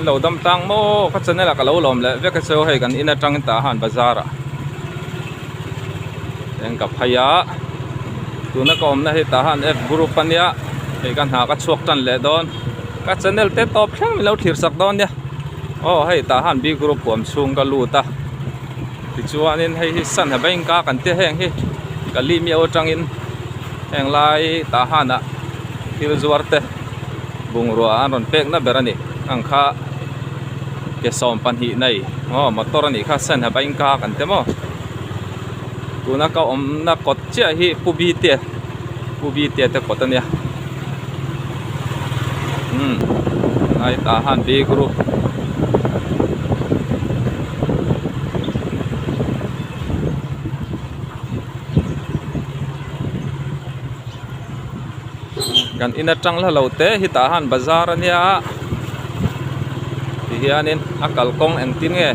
In lo dam tlang maw ka channel ah ka lo lawm leh vek a chu hei kan in atangin tah han bazar ah eng ka phei a tuna ka awmna hi tah han F group ania hei ka hna ka chhuak tan leh dawn ka channel te tawp thleng min lo thlir sak dawn nia aw hei tah han B group huam chhung ka lut a tichuanin hei hi sanha bank a kan tia heng hi ka li miau atangin heng lai tah hanah thil zuar te. Bungrua an rawn pek na ber a ni ang kha ke 12 nei aw motor a nih kha sanha bank a kan ti maw tuna ka awmna kawt chiah hi pu bite pu bite te kawt a nia umm a hetah han B group. Kan in atang hla lo te hi tah han bazar ania ti hianin a kalkawng engtin nge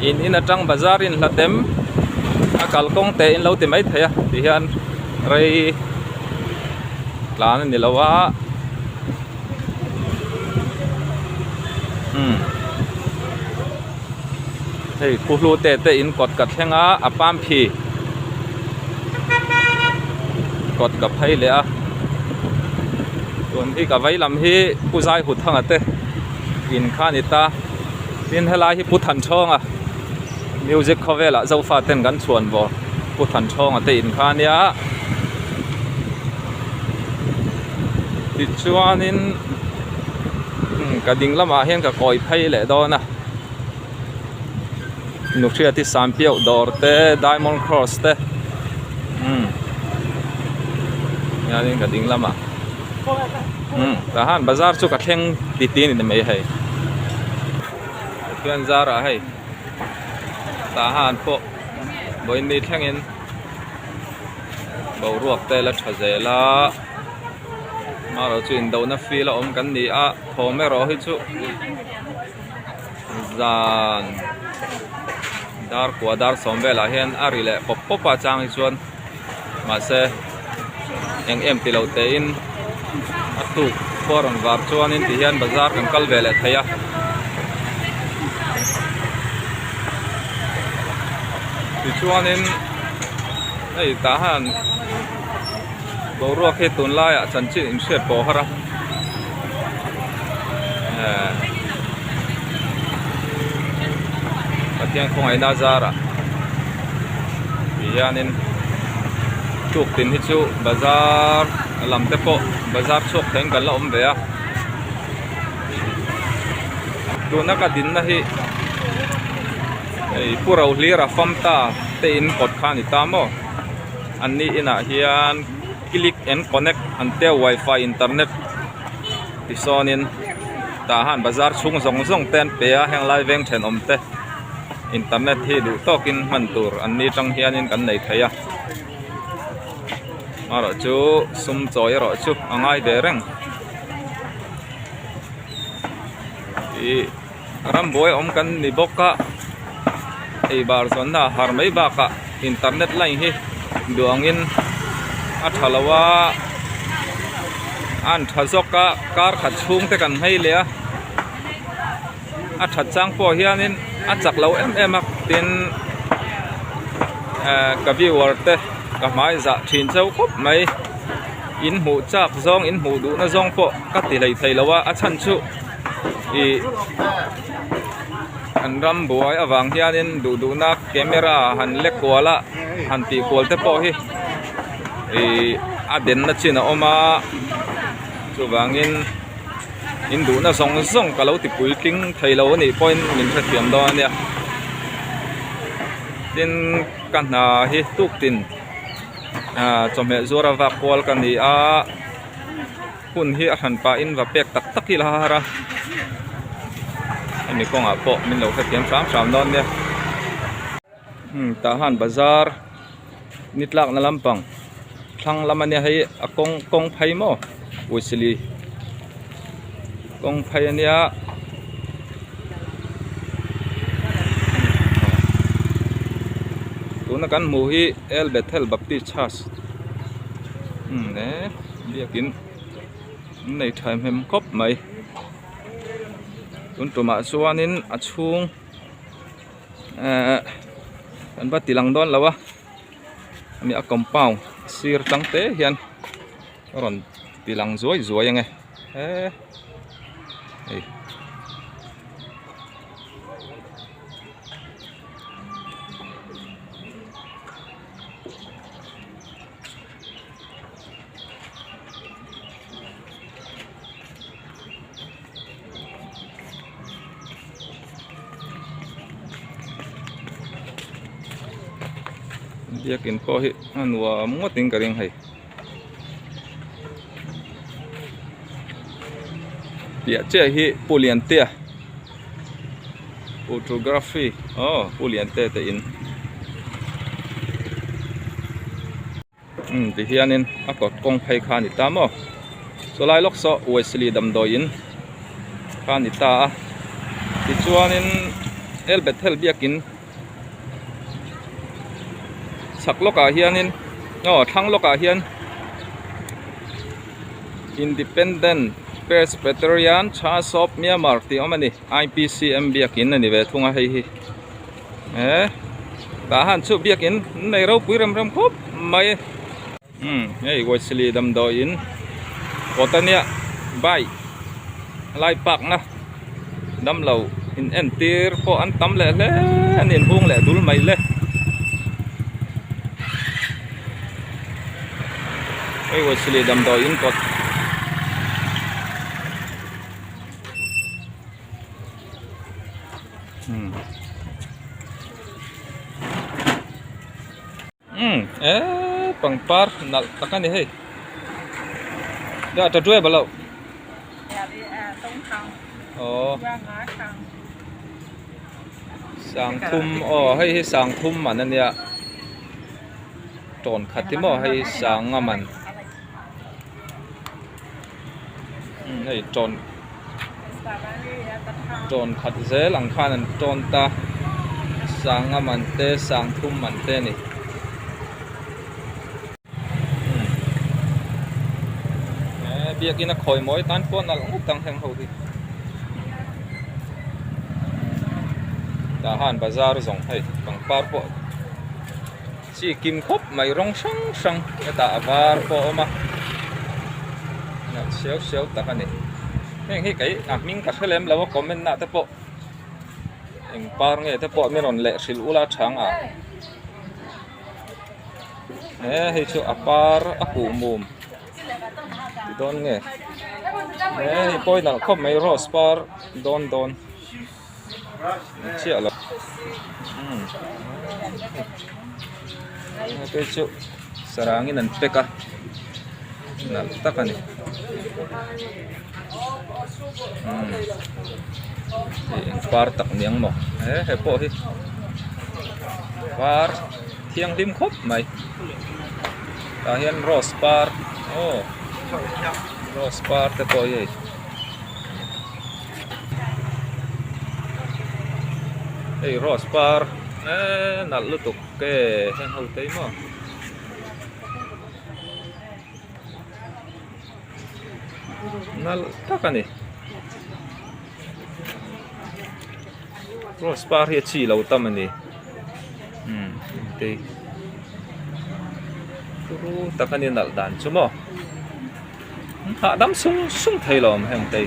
in in atang bazar in hla tem a kalkawng te in lo ti mai thei a ti hian rei tlan a ni lo a umm hei pu hlu te te in kawt ka thleng a a pam phi kawt ka phei leh a tun hi ka vei lam hi pu zai hut thanga te in kha a ni ta tin helai hi pu than thawnga music khawvel ah zofa ten kan chhuan vawr pu than thawnga te in kha a nia tichuanin ka ding lamah hian ka kawi phei leh dawn a. Nuhriati Sampiauh dawr te Diamond Cross te umm hianin ka ding lamah umm tah han bazar chu ka thleng ti ti a ni mai hei Pathian zarah hei tah han pawh vawiin ni thlengin boruak te la tha zel a amaherawhchu indona feel a awm kan ni a thawm erawh hi chu. Zan dar kua dar sawm velah hian a ri leh pawp pawp a chang hi chuan mahse eng em ti lo te in a tuk khua rawn var chuanin ti hian bazar kan kal ve leh thei a. Tichuanin hei tah hian boruak hi tunlaiah chanchin inhriat pawh har a. Pathian khawngaihna zarah ti hianin tuk tin hi chu bazar lam te pawh bazar chhuak theiin kan la awm ve a tuna ka dinna hi hei pu Rohlira famta te in kawt kha a ni ta maw an ni inah hian. Click and connect an tia wifi internet tisawnin tah han bazar chhung zawng zawng te an pe a heng lai veng thenawm te internet hi duh tawkin hman tur an ni tang hianin kan nei thei a amaherawh chu sum chawi erawh chu a ngai ve reng ih rambuai awm kan ni bawk a ei bar zawnna a har mai bakah internet line hi duh angin a tha lo a a an tha zawk a kar khat chhung te kan hmei leh a a that chang pawh hianin a chak lo em em a tin ehh ka viewer te ka hmai zah thin chauh khawp mai in hmuh chak zawng in hmuh duhna zawng pawh ka ti hlei thei lo a a chhan chu. Ih an ram buai avang hianin duh duhna camera han lek kual a han tih kual te pawh hi ih a denna chin a awm a chuvangin in duhna zawng zawng ka lo ti puitling thei lo anih pawhin min hrethiam dawn a nia tin ka hna hi tuktin ah chawhmeh zuar a vak kual ka ni a. Hun hi a hran pahin va pek tak tak hi la har a, hemi kawngah pawh min lo hrethiam hram hram dawn nia. Umm tah han bazar ni tlakna lampang thlang lam ania hei a kawng kawng phei maw uisili kawng phei ania tuna kan hmuh hi El Bethel Baptist Church umm e. Biakin an nei tha em em khawp mai. Tun tumah chuanin a chhung ehh kan va ti lang dawn lo a hemi a compound sir tang te hian a rawn ti lang zuai zuai ang e he hei. Biakin pawh hi a nuam ngawt in ka ring hei piah chiah hi Pu Liantea photography aw Pu Liantea te in. Umm ti hianin a kawt kawng phei kha a ni ta maw chulai lawk saw Wesley damdawi in kha a ni ta a tichuanin El Bethel biakin chhak lawkah hianin aw thlang lawkah hian Independent Presbyterian Church of Myanmar tih a awm a ni I_P_C_M biakin a ni ve thung a hei hi. Eh tah han chu biakin an nei ropui rem rem khawp mai umm hei Wesley damdawiin kawt ania bike lai park na damlo in entir pawh an tam leh hle a ni inhung leh dul mai le hei Wesley damdawiin kawt. Umm eee pangpar nalh tak a ni hei da ta tuai balo aw sangthum aw hei hi sangthum man ania tawn khat hi maw hei sanga man hei tawn tawn khat zel ang khan an tawn ta sanga man te sang thum man te a ni biakin a khawi mawi tan pawh nalh ngawt ang heng ho hi tah han bazar zawng hei pangpar pawh. Chi kim khawp mai rawng hrang hrang hetah a var pawh a awm a nalh siau siau tak a ni heng hi kei a hming ka hre lem lo a comment ah te pawh eng par nge te pawh min rawn leh hrilh ula chhang a he hei chu a par a kuh mum ti dawn nge he hei pawh hi nalh khawp mai rose par dawn dawn. Chiah lo umm hei chu sarang in an pack a nalh tak a ni umm hei eng par tak ni ang maw he he pawh hi var thianghlim khawp mai tah hian rose par aw rose par te pawh hi hei. Hei rose par eee nalh lutuk e heng ho te hi maw nalh tak a ni rose par hi a chi lo tam a ni umm te turu tak a ni nalh dan chu maw. Hahdam sung sung thei lo awm heng te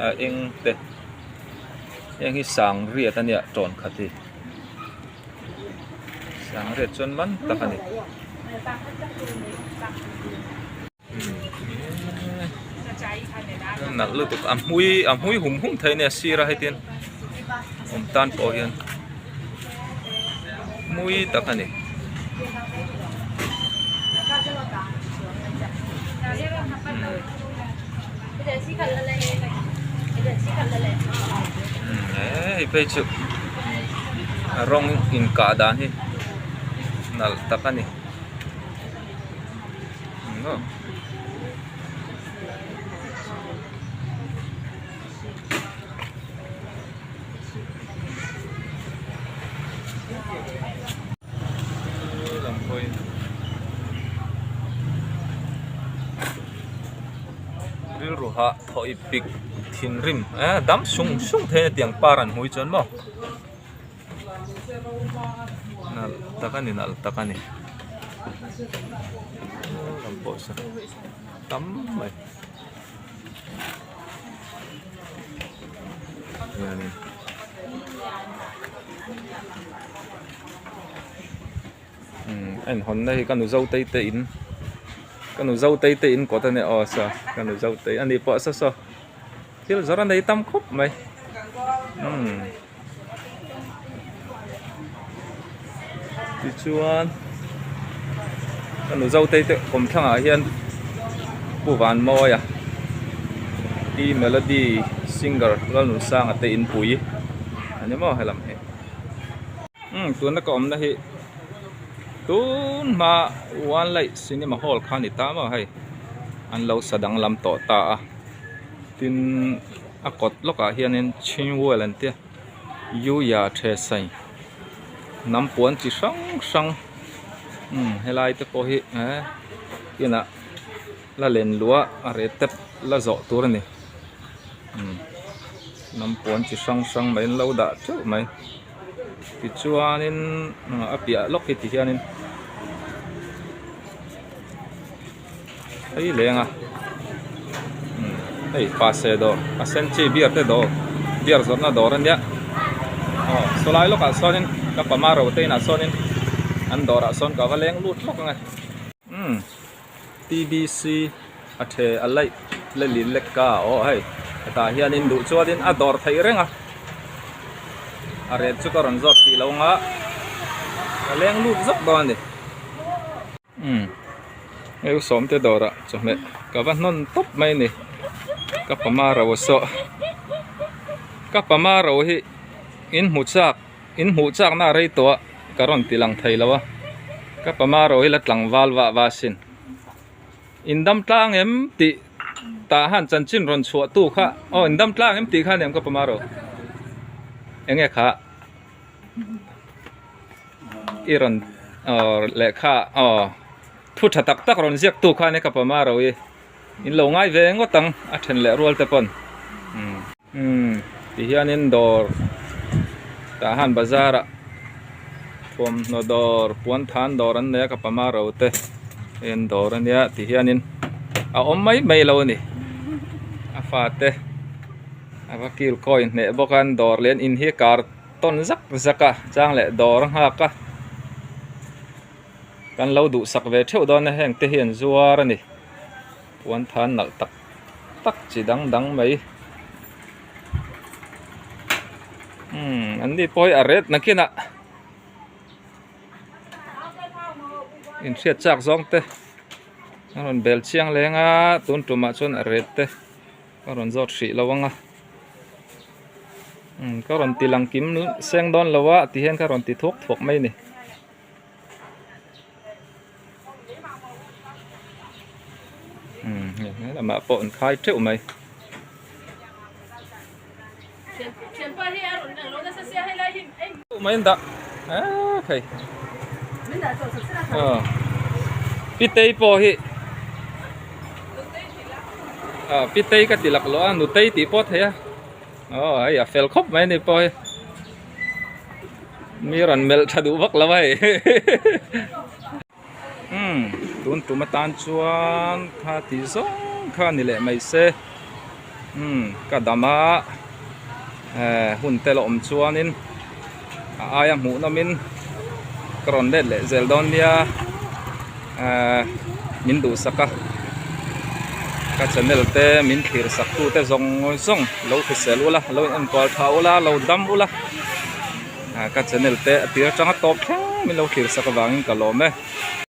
a eng te heng hi sang riat a nia tawn khat hi sang riat chuan man tak a ni. Nalh lutuk a hmui a hmui hum hum thei a nia sir a hetian awm tan pawh hian hmui tak a ni. Hei phei chu a rawng inkah dan hi nalh tak a ni. Rilru hah thaw ip pik thinrim eh dam sung sung thei a ni tiang par an hmui chuan maw nalh tak a ni nalh tak a ni lam pawh saw tam mai hianin. A inhawnna hi ka nu zotei te in ka nu zotei te in kawt a nia aw saw ka nu zotei a ni pawh saw saw thil zawrh a nei tam khawp mai umm tichuan ka nu zotei te kawmthlangah hian Pu Vanmawia Pi Melody singer Lalnunsanga te inpui a ni maw helam hi. Umm tuna ka awmna hi tun hma one light cinema hall kha a ni ta maw hei an lo sa danglam tawh ta a tin a kawt lawkah hianin chhingwell an tia yuya the sai hnam puan chi hrang hrang umm helai te pawh hi eh inah la len luah a reh tep la zawh tur a ni umm hnam puan chi hrang hrang mai an lo dah teuh mai. Tichuanin a piah lawk hi ti hianin hei leng a hei pase dawr a sen chi beer te dawr beer zawrhna dawr a nia aw sawlai lawkah sawnin ka pama ro te inah sawnin an dawrah sawn ka va leng lut lawk ang e umm T_B_C a the a laih la lin lek ka aw hei hetah hianin duh chuanin a dawr theih reng a a ret chu ka rawn zawt tih lo anga ka leng lut zawk dawn a ni umm hei u sawmte dawrah chawhmeh ka va hnawn tawp mai a ni ka pama ro a sawh ka pama ro hi in hmu chak. In hmuh chakna a rei tawh a, ka rawn ti lang thei lo a, ka pama ro hi la tlangval vah va asin. In dam tlang em tih tah han chanchin rawn chhuah tu kha, aw in dam tlang em tih kha aniang ka pama ro. Enge kha i rawn aw lehkha aw thu tha tak tak rawn ziak tu kha ania ka pama ro hi in lo ngai ve ngawt ang a then leh rual te pawn. Umm ti hianin dawr tah han bazar ah thuamhnaw dawr puan than dawr an nei a ka pama ro te hei an dawr a nia ti hianin a awm mai mai lo a ni a fate a va kil kawi hneh bawk a an dawr leh an in hi kar tawn zak zak a chang leh dawr a nghak a kan lo duhsak ve theuh dawn a heng te hi an zuar a ni. Puan than nalh tak tak chi dang dang mai umm an ni pawh hi a ret nakinah inhriat chak zawng te a rawn bel chiang leng a tun tumah chuan a ret te ka rawn zawt hrih lo ang a umm ka rawn ti lang kim seng dawn lo a ti hian ka rawn ti thuak thuak mai a ni. Umm lamah pawh an khai teuh mai. Mai an dah ah thei aw pitei pawh hi ah pitei ka ti laklawh a nutei tih pawh thei a aw hei a fel khawp mai a ni pawh hi. Mi rawn melh tha duh vak lo a hei umm tun tum atan chuan kha ti zawng kha ni leh mai se umm ka dam a eh hun te la awm chuanin a aia hmuh nawmin ka rawn let leh zel dawn nia eh min duhsak a ka channel te min thlir sak tu te zawng zawng lo hrisel ula lo in enkual tha ula lo dam ula ah ka channel te a tir atanga tawp thleng min lo thlir sak avangin ka lawm e.